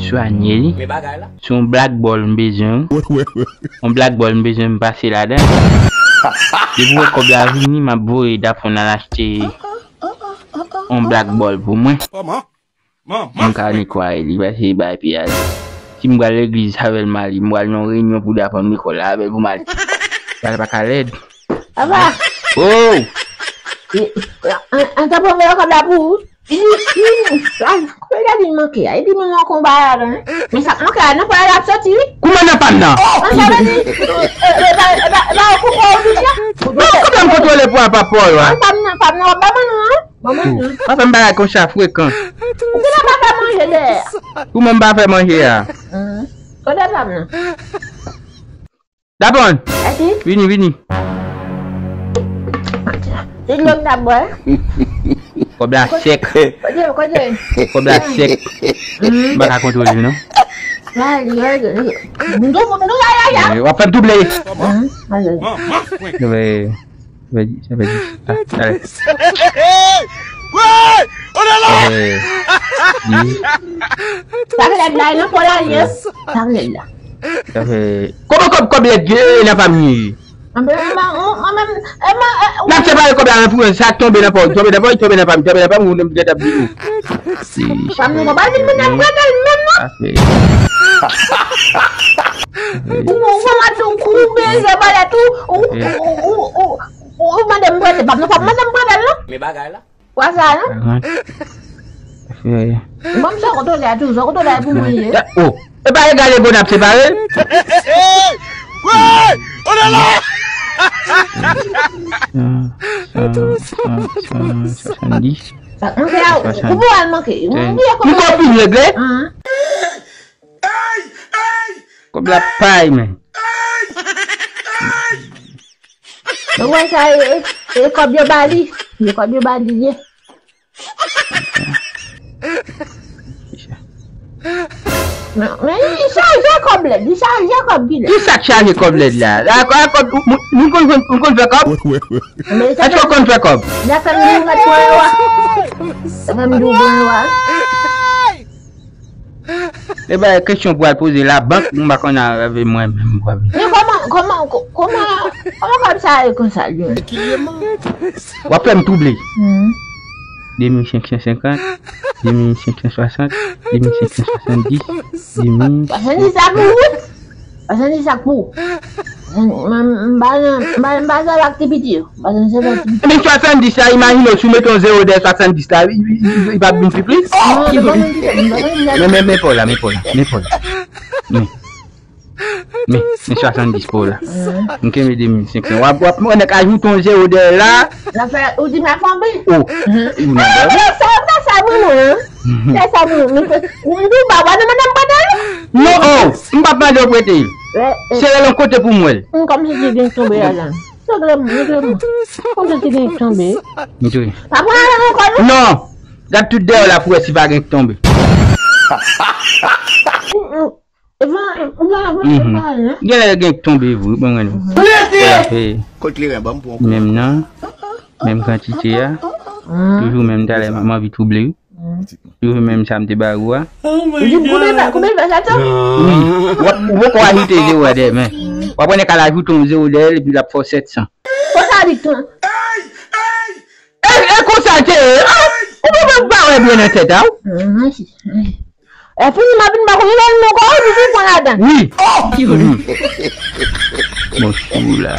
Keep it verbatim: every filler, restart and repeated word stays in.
Swanye li. Se yon black ball m bezwen wi. Yon black ball m bezwen m pase ladan. Depi w wè kòb la vini, m ap voye Dapon al achte yon black ball pou mwen. Mwen ka netwaye li, pase bay pye a. Si m pral legliz avè l m ale, m pral nan yon reyinyon pou Dapon lekòl la avè l pou m ale. Bagay pa ka lèd. Papa! Oh! An, an, an, tanpri, mwen kòb la pou ou. Li, li, la, kòb la di manke a. Epi mwen nan konba la, non. Men sa k manke a, nan pwa l ap soti, wi. Kouman nan pa m nan? An, sa vle di, e, e, e, ba, e, ba, e, ba, ou koupe ou di a. Non, kòb la m kontwole pou apa Pòl, wa. An, pa m nan, pa m nan, w ap ba mwen non, an. Ban mwen non. Pa fè m bagay konsa frekan. Ou genlè pa fè manje dèyè. Kouman m pa fè manje a? Kote pa m nan? Dapon! Vini, vini. Se dlo m t ap bwè. Kòb la sèk. Kote, kote? Kòb la sèk. M pa ka kontwole l non. Ay, ay, ay. M tou, m tou, ay, ay, ay. Eh, w ap fè m touble. Ay, ay. Sa fè di, sa fè di. Ah, ale. Eh, di. Sa fè lèd la, e nan pwa l ale. Sa fè lèd la. Sa fè, kòman kòb, kòb lèd, eh, nan pa m ye? Anben, anben, anben, anben, eh, ma, eh, n ap separe kòb la nan pou sa tonbe nan pòch, tonbe nan pòch, tonbe nan pa m, tonbe nan pa m, ou menm ki t ap di ou. Pa m nan konpa, li menm nan pran nan menm non. Ou, ou, ou, ou, ou, ou, ou, ou, ou, ou, ou, ou mande m prete, pa m nan, pa m mande m prete l non. Men bagay la. Kwa sa non? Ban m sa kontwole a toujou, kontwole a pou mwen ye. Oh, e pa egale bon ap separe. Hey! On est là! San, san, san, san, swasanndis. Sa k manke a, ou pou al manke. M bliye kòb la. M konpli regle. Kòb la pay, men. Ou wè sa, e, e, e kòb yo ba li. E kòb yo ba li ye. Men, men li chaje kòb lèd, li chaje kòb ki lèd. Kisa k chaje kòb lèd la? La, la, kòb, ou, ou, ou konn, konn, ou konn fè kòb? Èske ou konn fè kòb? Sa fè m di ou mèt pran yo a. Sa fè m di ou pran yo a. E bay kesyon pou al poze labank, m pa konn avè mwen menm pou al. Men kòman, kòman, kò-, kòman, kòman kòb sa ye konsa, li menm? W ap fè m touble. De mil senk san senkant, de mil senk san swasant, de mil senk san swasanndis, de mil. Swasanndis sa pou ou? Swasanndis sa pou ou? Mwen, m pa nan, m pa, m pa nan aktivite yo. M pa nan aktivite. Men swasanndis la, imajine w, si w mete yon zewo dèyè swasanndis la, li, li, li, li p ap vin pi plis? Non, li p ap vin pi plis. Men, men, men pa w la, men pa w la, men pa w la. Men, men, men swasanndis pa w la. M kenbe de mil senk san. W ap, w ap, w ap ajoute yon zewo dèyè la. L ap fè, ou di m ap tonbe? Oh. Ou nan dòmi. Sa, sa, sa, mwen, mwen. Fè sa pou mwen. Ou, ou, ou pa, pa mande m prete l? Non, oh, m p ap mande w prete l. Sere l yon kote pou m wè l. M kòmsi gen k tonbe a la. Regle m, regle m. Kòmsi gen k tonbe. M tou. Pa pran l ankò, non? Non. Gad tout dèyè w la pou wè si pa gen k tonbe. Mm, mm. E pa, e pa, e pa, e pa, e pa, e pa. Genlè gen k tonbe vre, bon, gade. Kot kleren, ban m pran. Menm nan. Menm kantite a. Toujou menm talè, m, m anvi touble wi. Toujou menm sa m te ba ou a. Ou di m koupe pa, koupe pa sa tou? Wi. W ap, ou poko ajoute zewo a dèyè, men. W ap wè nèg ka ajoute yon zewo dèyè l, epi l ap fè w sèt san. Konsa li tou. E, e konsa l te ye. Ah, ou pa, pa wè byen nan tèt a w. E fini, m ap vin ba kounye la, nou kò, ou di pou pran ladan. Wi. Bon, sou la.